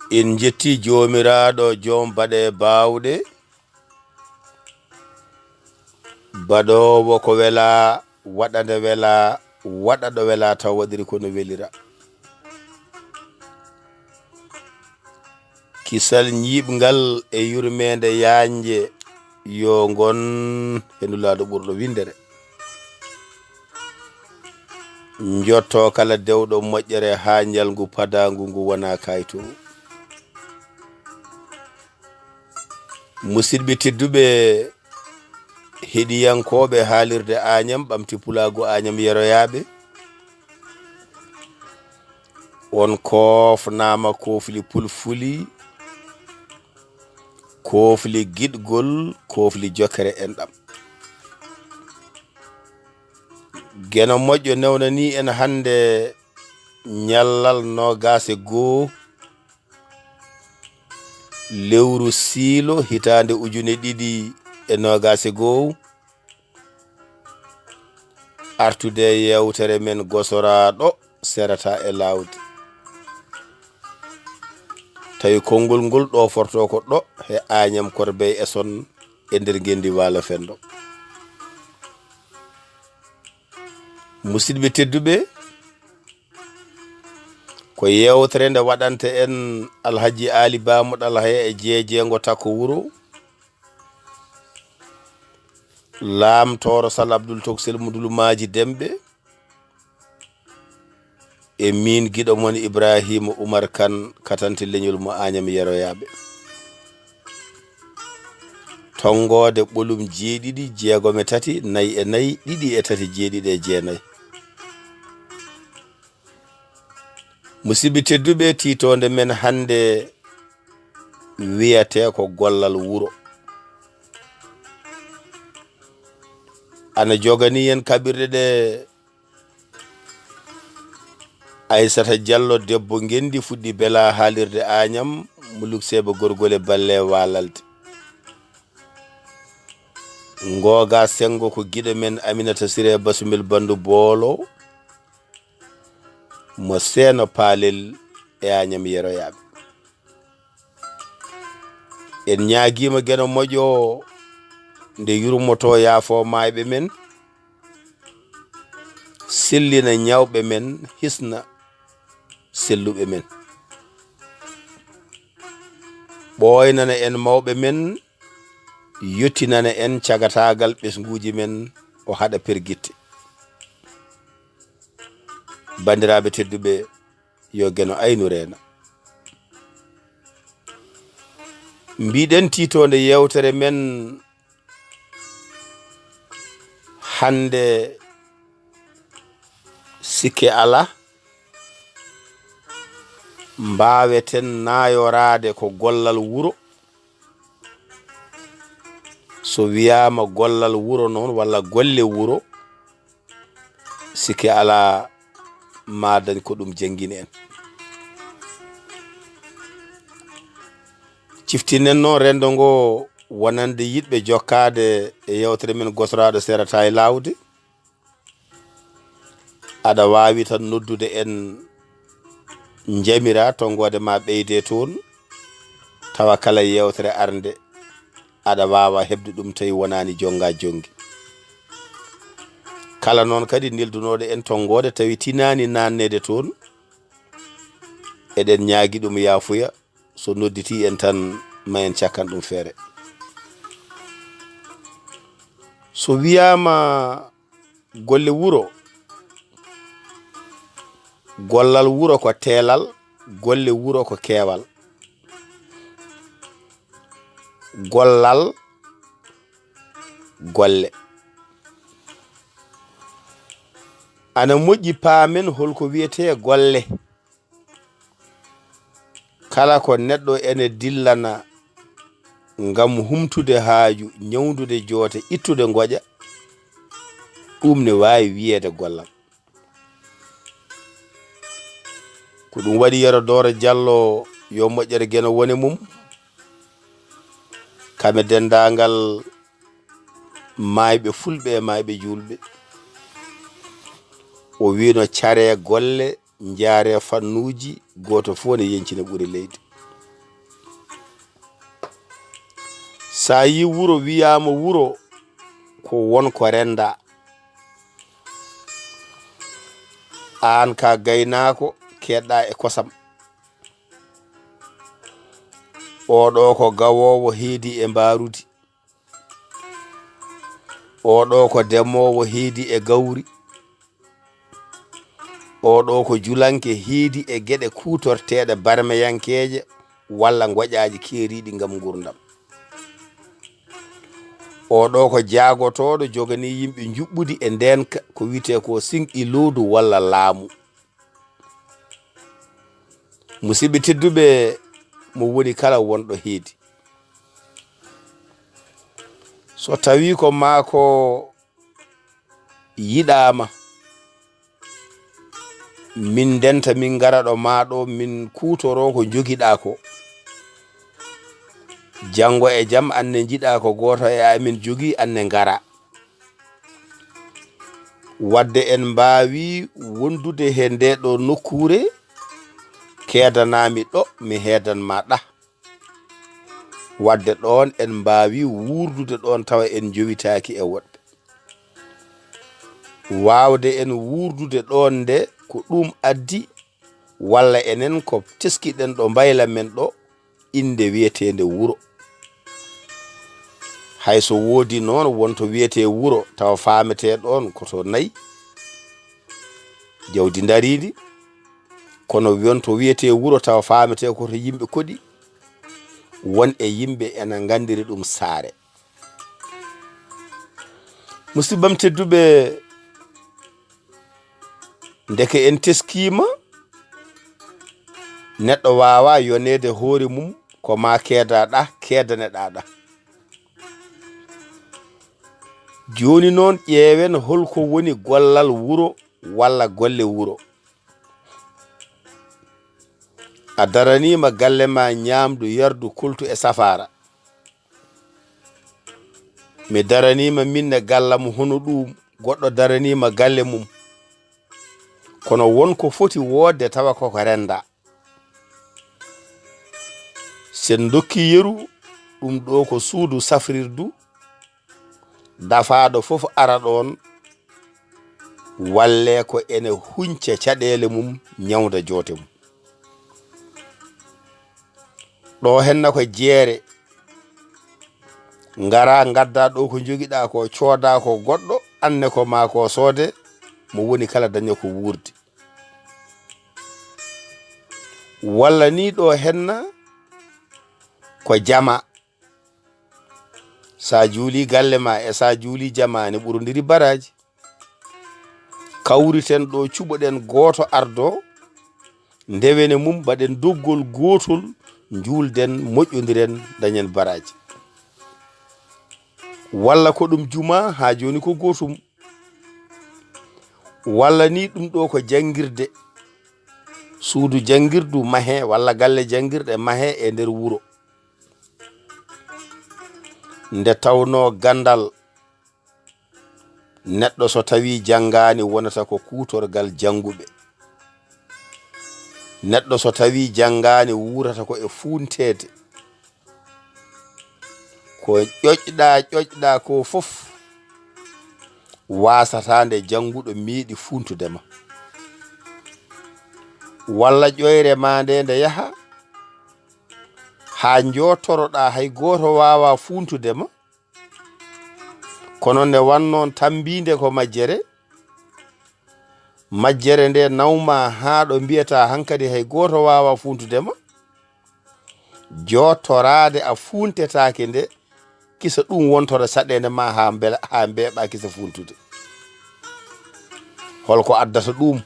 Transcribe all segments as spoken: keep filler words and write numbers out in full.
En njetti Joomiraaɗo, joom baɗe baawɗe, baɗoowo ko welaa, waɗa nde welaa, waɗa ɗo welaa, taw waɗiri ko no welira. Kisal ñiiɓngal e yurmeende yaajnde yo ngon he Nulaaɗo ɓurɗo winndere. Njotto kala dewɗo moƴƴere haa njalngu padaangu ngu wona kayto. Musidɓe tedduɓe, heɗiyankooɓe haalirde Añam, ɓamti pulaagu Añam yeroyaaɓe, on koofnaama koofli pulfuli, koofli giɗgol, koofli jokkere enɗam. Geno moƴƴo newnanii en hannde ñallal noogaas e goo, lewru siilo, hitaande ujune ɗiɗi e noogaas e goo, artude e yeewtere men gosoraaɗo serata e laawdi. Tawi konngol ngol ɗo forto ko ɗo he Añam Korbey e son e nder ngenndi Waalo Fenndo. Musidɓe tedduɓe, ko yeewtere nde waɗante en Alhaji Aali Ba mo Ɗalhaya e Jeejeengo Takko Wuro, Laamtooro Sal Abdul Toksel mo Dulumaaji Demɓe, e miin giɗo mon Ibraahiima Umar Kan, katante leñol mo Añam yeroyaaɓe. Tonngoode ɓolum jeeɗiɗi, jeegom e tati, nayi e nayi, ɗiɗi e tati, jeeɗiɗi e jeenayi. Musidɓe tedduɓe, tiitoonde men hannde wiyatee ko gollal wuro. Ana joganii en kaɓirɗe ɗe Aysata Jallo, debbo ngenndi fuɗɗi bela haalirde Añam, Muluk Seeba Gorgol e Balle Waalalde. Ngooga senngo ko giɗo men Aminata Siree Basumel Banndu Boolo, mo Seeno Paalel e Añam yeroyaaɓe. En ñaagiima Geno moƴƴo nde yurmoto yaafo maayɓe men, sellina ñawɓe men, hisna selluɓe men. Ɓooynana en mawɓe men, yottinana en cagataagal ɓesnguuji men, o haɗa pergitte. Banndiraaɓe tedduɓe, yo Geno aynu reena. Mbiɗen tiitoonde yeewtere men hannde, sikke alaa, mbaaweten naayoraade ko gollal wuro. So wiyaama gollal wuro noon walla golle wuro, sikke alaa, maa dañ ko ɗum janngini en. Ciftinen noon renndo ngo wonande yiɗɓe jokkaade e yeewtere men gosoraaɗo serata e laawde. Aɗa waawi tan noddude en, njamira tonngoode ma ɓeyde toon, tawa kala yeewtere arnde aɗa waawa heɓde ɗum tawi wonaani jonnga jonngi. Kala noon kadi neldunooɗo en tonngoode tawi tinaani naatneede toon, eɗen ñaagi ɗum yaafuya, so nodditii en tan ma en cakkan ɗum feere. So wiyaama golle wuro, gollal wuro ko teelal, golle wuro ko keewal. Gollal, golle. Ana moƴƴi paamen hol ko wiyetee golle. Kala ko neɗɗo ene dillana ngam humtude haaju, ñawndude joote, ittude ngoƴa, ɗum ne waawi wiyeede gollal. Ko ɗum waɗi Yero Dooro Jallo, yo moƴƴere Geno wone mum, Amen denndaangal maayɓe fulɓe e maayɓe juulɓe. O wiino caree golle, njaaree fannuuji, gooto fof ne yeñcina ɓuri leydi. So a yii wuro wiyaama wuro, ko won ko renndaa. Aan ka gaynaako, keedɗaa e kosam. Oɗo ko gawoowo heedi e mbaarudi. Oɗo ko demoowo heedi e gawri. Oɗo ko julanke heedi e geɗe kuutorteeɗe barmeyankeeje walla ngoƴaaji keeriiɗi ngam nguurndam. Oɗo ko jaagotooɗo joganii yimɓe njuɓɓudi e ndeenka ko wiyetee ko sinq i lowdu walla laamu. Musidɓe tedduɓe, mo woni kala wonɗo heedi. So tawii ko maa ko yiɗaama, min ndenta, min ngara ɗo maa ɗo, min kuutoroo ko njogiɗaa ko. Janngo e jam, aan ne njiɗaa ko gooto e amen jogii, aan ne ngara. Wadde en mbaawi wondude he ndee ɗoo nokkuure, keedanaa mi ɗo, mi heedan maa ɗa. Wadde ɗoon en mbaawi wuurdude ɗoon tawa en njowitaaki e woɗɓe. Waawde en wuurdude ɗoon nde ko ɗum addi, walla enen ko teskiɗen ɗo mbayla men ɗo, innde wiyeteende wuro. Hay so woodi noon won to wiyetee wuro, tawa faametee ɗoon ko to nayi, jawdi ndariindi, kono won to wiyetee wuro, tawa faametee ko to yimɓe koɗi, won e yimɓe ena nganndiri ɗum saare. Musibbam tedduɓe, ndeke en teskiima, neɗɗo waawaa yoneede hoore mum ko maa keedaɗaa, keedaneɗaa ɗa. Jooni noon, ƴeewen holko woni gollal wuro walla golle wuro. A daraniima galle ma, ñaamdu, yardu, koltu e safaara. Mi daraniima min ne gallam hono ɗuum, goɗɗo daraniima galle mum. Kono won ko foti woodde tawa koko renndaa. Sen ndokki yeru, ɗum ɗo ko suudu safrirdu, dafaaɗo fof ara ɗoon, walle ko ene huñca caɗeele mum, ñawnda joote mum. Ɗo henna ko jeere, ngara ngadda ɗo ko njogiɗa ko, cooda ko goɗɗo, anne ko ma ko soode, mo woni kala daña ko wuurdi. Walla ni ɗo henna ko jama. Sa juuli galle ma e sa juuli jama ne ɓurondiri baraji. Kawriten ɗo, cuɓoɗen gooto ardo, ndewene mum, mbaɗen doggol gootol, njuulden, moƴƴondiren, dañen baraji. Walla ko ɗum juma, haa jooni ko gootum. Walla ni ɗum ɗo ko janngirde, suudu janngirdu mahee, walla galle janngirɗe mahee e nder wuro. Nde tawnoo ganndal, neɗɗo so tawii janngaani, wonata ko kuutorgal jannguɓe. Neɗɗo so tawii janngaani, wuurata ko e fuunteede. Ko ƴoƴɗa, ƴoƴɗa ko fof, waasataa nde jannguɗo meeɗi fuuntude ma. Walla ƴoyre ma nde, nde yaha, haa njootoroɗa, hay gooto waawaa fuuntude ma. Kono nde wannoon tambiinde ko majjere, majjere nde nawma haa ɗo mbiyata hankadi hay gooto waawaa fuuntude ma. Jootoraade a fuuntetaake nde, kisa ɗum wontora saɗeende ma haa mbela, haa mbeeɓa kisa fuuntude. Holko addata ɗum?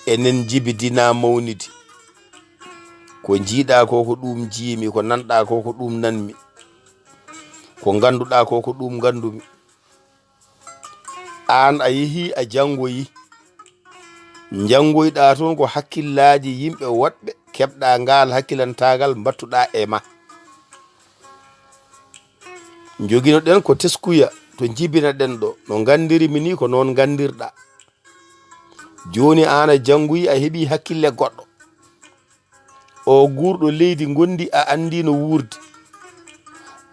Enen njibidina mawnidi. Ko njiiɗa ko, ko ɗum njiimi, ko nanɗa ko, ko ɗum nanmi. Ko ngannduɗa ko, ko ɗum nganndumi. Aan a yehi a janngoyi. Njanngoyɗa toon ko hakkillaaji yimɓe woɗɓe, keɓɗa ngaal hakkilantaagal mbattuɗa e ma. Njogino ɗen ko teskuya to njibina ɗen ɗo. No nganndiri mi ni ko noon nganndirɗa. Jooni aan a jannguyi a heɓi hakkille goɗɗo. O guurɗo leydi ngondi a anndi no wuurdi.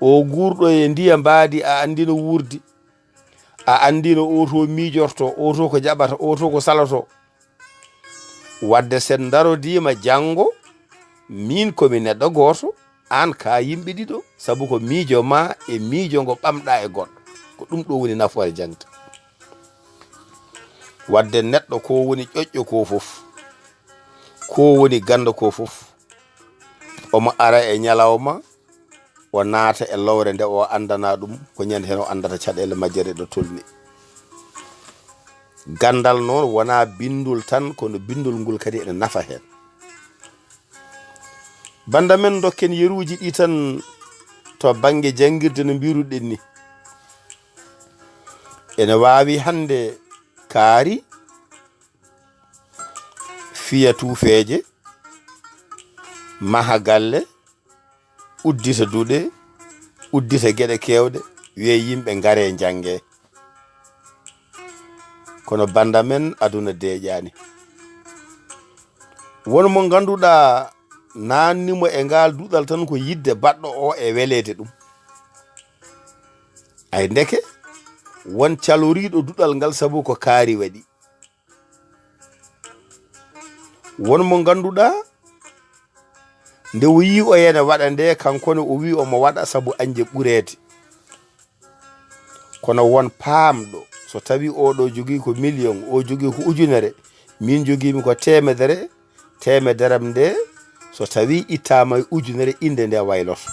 O guurɗo e ndiya mbaadi a anndi no wuurdi. A anndi no oto miijorto, oto ko jaɓata, oto ko saloto. Wadde sen ndarodiima janngo, miin ko mi neɗɗo gooto, aan ka yimɓe ɗiɗo, sabu ko miijo ma e miijo ngo ɓamɗa e goɗɗo. Ko ɗum ɗo woni nafoore jaŋde. Wadde neɗɗo ko woni ƴoƴƴo ko fof, ko woni ganndo ko fof, omo ara e ñalawma, o naata e lowre nde o anndana ɗum, ko ñande heen o anndata caɗeele majjere ɗo tolni. Ganndal noon wonaa binndol tan, kono binndol ngol kadi ene nafa heen. Bannda men, ndokken yeruuji ɗi tan to bannge janngirde no mbiruɗen ni. Ene waawi hannde kaari fiya tuufeeje, maha galle, uddita duɗe, uddita geɗe keewɗe, wiya yimɓe ngaree njanngee. Kono bannda men, aduna deeƴaani. Won mo ngannduɗaa naatni mo e ngaal duɗal tan ko yiɗde baɗɗo o e weleede ɗum. Ay ndeke, won caloriiɗo duɗal ngal sabu ko kaari waɗi. Won mo ngannduɗaa nde o yii o yana waɗa nde, kanko ne o wii omo waɗa sabu añde ɓureede. Kono won paamɗo, so tawi oɗo jogii ko million, o jogii ko ujunere, min jogiimi ko teemedere, teemederam nde, so tawi ittaama e ujunere, innde nde wayloto.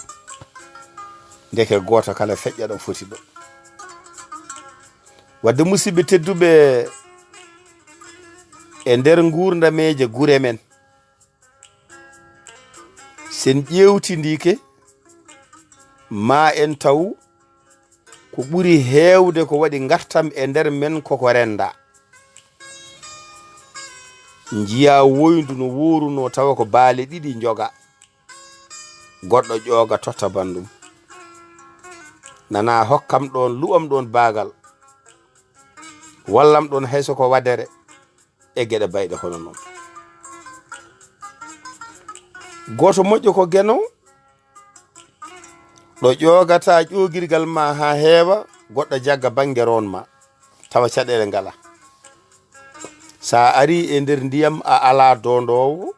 Ndeke gooto kala feƴƴa ɗo foti ɗo. Wadde, musidɓe tedduɓe, e nder nguurdameeje gure men, sen ƴeewtindike, ma en taw ko ɓuri heewde ko waɗi ngartam e nder men koko rennda. Njiya woyndu no wooruno tawa ko baale ɗiɗi njoga. Goɗɗo ƴooga totta banndum. Nana hokkam ɗoon, lu'am ɗoon baagal. Wallam ɗoon hay so ko waɗere e geɗe bayɗe hono noon. Gooto moƴƴo ko geno, ɗo ƴoogata ƴoogirgal ma haa heewa, goɗɗo jagga bannge roon ma, tawa caɗeele ngala. Sa ari e nder ndiyam a alaa doondoowo,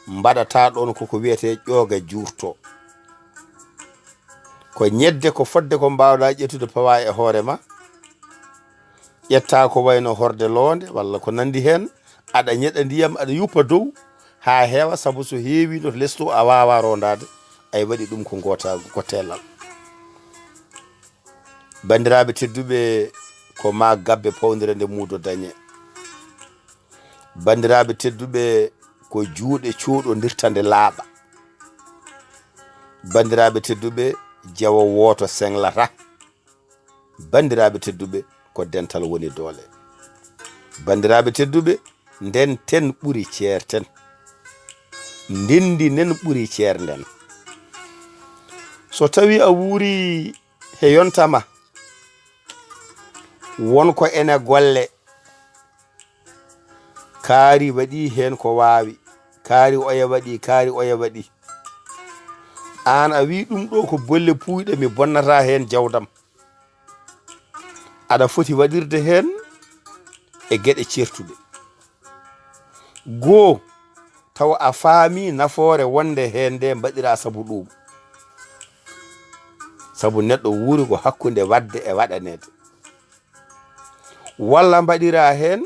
mbaɗata ɗoon koko wiyetee ƴooga juurto. Ko ñedde ko fodde ko mbaawɗa ƴettude pawa e hoore ma, ƴetta ko wayno horde loonde walla ko nandi heen, aɗa ñeɗa ndiyam, aɗa yuppa dow haa heewa, sabu so heewino to les to a waawaa roondaade, ay waɗi ɗum ko ngootaagu, ko teelal. Banndiraaɓe tedduɓe, ko ma gabbe pawndire nde muudo dañe. Banndiraaɓe tedduɓe, ko juuɗe cooɗondirta nde laaɓa. Banndiraaɓe tedduɓe, jewo wooto senglata. Banndiraaɓe tedduɓe, ko dental woni doole. Banndiraaɓe tedduɓe, ndenten ɓuri ceerten. Ndenndinen ɓuri ceernden. So tawi a wuuri he yonta ma, won ko ene golle, kaari waɗi heen ko waawi, kaari oya waɗi, kaari oya waɗi. Aan a wii ɗum ɗo ko bolle puuyɗe, mi bonnata heen jawdam. Aɗa foti waɗirde heen e geɗe ceertuɗe. Goo, tawa a faami nafoore wonde heen nde mbaɗira sabu ɗum. Sabu neɗɗo wuuri ko hakkunde waɗde e waɗaneede. Walla mbaɗira heen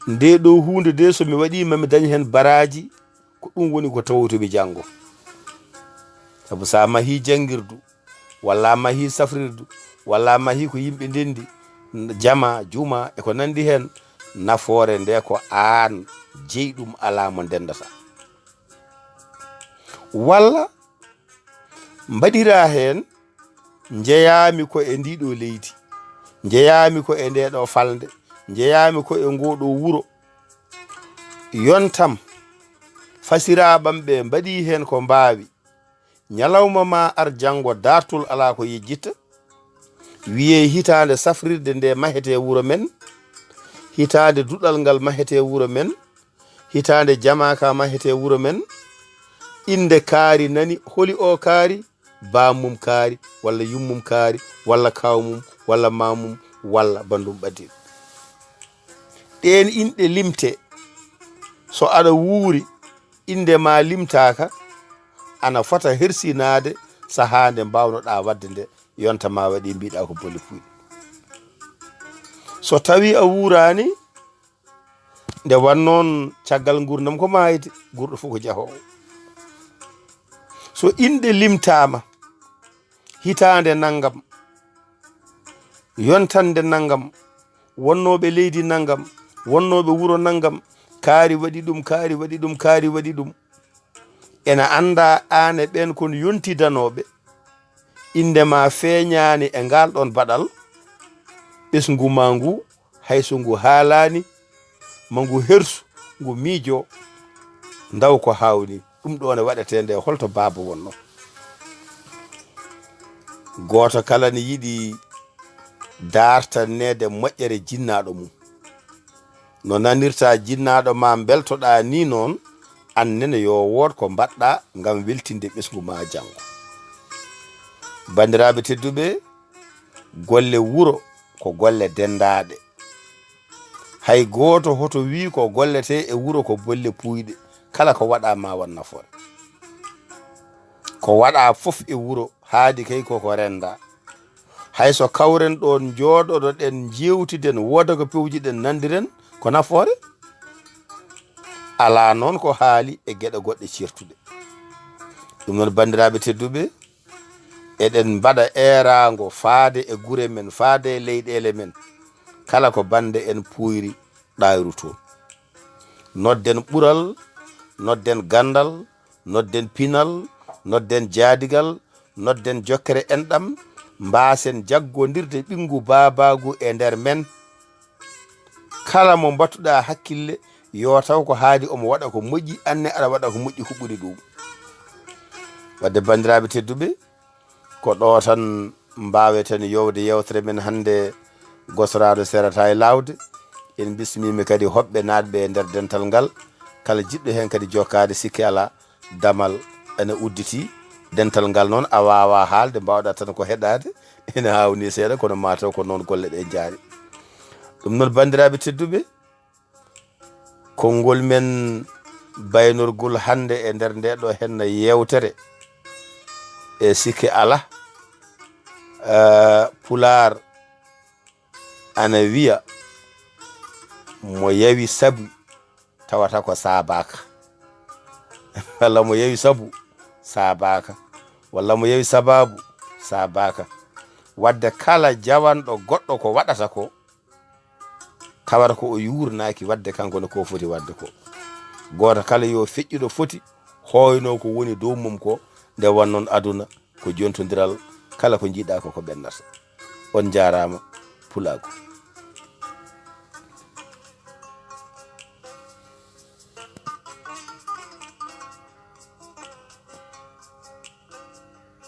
nde ɗo huunde de, so mi waɗi ma mi dañ heen baraaji, ko ɗum woni ko tawoytoomi janngo. Sabu sa mahi janngirdu, walla a mahi safrirdu, walla a mahi ko yimɓe ndenndi, jama, juma, e ko nanndi heen, nafoore nde ko aan jeyi ɗum, alaa mo ndenndata. Walla mbaɗira heen, njeyaami ko e ndi ɗo leydi, njeyaami ko e nde ɗo falnde, njeyaami ko e ngo ɗo wuro. Yontam, fasiraaɓam ɓe mbaɗi heen ko mbaawi, Ñalawma ma ar janngo, daartol alaa ko yejjitta. Wiyee hitaande safrirde nde mahetee wuro men, hitaande duɗal ngal mahetee wuro men, hitaande jamaaka mahetee wuro men. Innde kaari nani, holi oo kaari? Bammum kaari, walla yummum kaari, walla kawmum, walla mamum, walla bandum ɓadin. Ɗeen inɗe limte, so aɗa wuuri, innde ma limtaaka, ana fota hersinaade sahaa nde mbawnoɗaa waɗde nde, yonta ma waɗi, mbiɗa ko bolle puyɗe. So tawi a wuuraani, nde wannoon caggal nguurndam ko maayde, guurɗo fof ko jahoowo. So inɗe limtaama, hitaande nanngam, yontannde nanngam, wonnooɓe leydi nanngam, wonnooɓe wuro nanngam, kaari waɗi ɗum, kaari waɗi ɗum, kaari waɗi ɗum. Ena anndaa aan e ɓeen kon yontidanooɓe, innde ma feeñaani e ngaal ɗoon baɗal, ɓesngu ma ngu, hay so ngu haalaani, ma ngu hersu, ngu miijoo, ndaw ko haawni. Ɗum ɗoon e waɗetee nde, holto baaba wonnoo? Gooto kala ne yiɗi daartaneede moƴƴere jinnaaɗo mum. No nanirta jinnaaɗo ma mbeltoɗaa ni noon, aan nene yo wood ko mbaɗɗaa ngam weltinde ɓesngu ma janngo. Banndiraaɓe tedduɓe, golle wuro ko golle denndaaɗe. Hay gooto hoto wii ko golletee e wuro ko bolle puuyɗe, kala ko waɗaa ma waɗ nafoore. Ko waɗaa fof e wuro, haadi kay ko ko renndaa. Hay so kawren ɗoon, njooɗoɗen, njeewtiden, wooda ko pewjiɗen, nanndiren, ko nafoore. Alaa noon ko haali e geɗe goɗɗe ceertuɗe. Ɗum noon, banndiraaɓe tedduɓe, eɗen mbaɗa eeraango faade e gure men, faade e leyɗeele men, kala ko bannde en puuyri ɗaayru toon. Nodden ɓural, nodden ganndal, nodden pinal, nodden jaadigal, nodden jokkere enɗam, mbaasen jaggondirde ɓinngu baabaagu e nder men. Kala mo mbatuɗaa hakkille, yo taw ko haadi omo waɗa ko moƴƴi, aan ne aɗa waɗa ko moƴƴi ko ɓuri ɗum. Wadde, banndiraaɓe tedduɓe, ko ɗo tan mbaaweten yowde yewtere men hannde, Gosoraaɗo serata e laawde. En bismiima kadi hoɓɓe naatɓe e nder dental ngal. Kala jiɗɗo heen kadi jokkaade, sikke alaa, damal ene udditi. Dental ngal noon, a waawaa haalde, mbaawɗaa tan ko heɗaade. Ene haawni seeɗa, kono maa taw ko noon golle ɗe njaari. Ɗum noon, banndiraaɓe tedduɓe, konngol men baynorgol hannde e nder nde ɗo henna yewtere, e sikke alaa, eh, Pulaar ana wiya, mo yawi sabu tawata ko saabaaka. Walla mo yawi sabu saabaaka. Walla mo yawi sabaabu saabaaka. Wadde kala jawanɗo goɗɗo ko waɗata ko, tawata ko o yuurnaaki waɗde kanko ne ko foti waɗde ko. Gooto kala yo feƴƴu ɗo foti, hooyno ko woni dow mum ko, nde won noon aduna ko jontondiral, kala ko njiɗa ko ko ɓennata. On njaaraama, Pulaagu.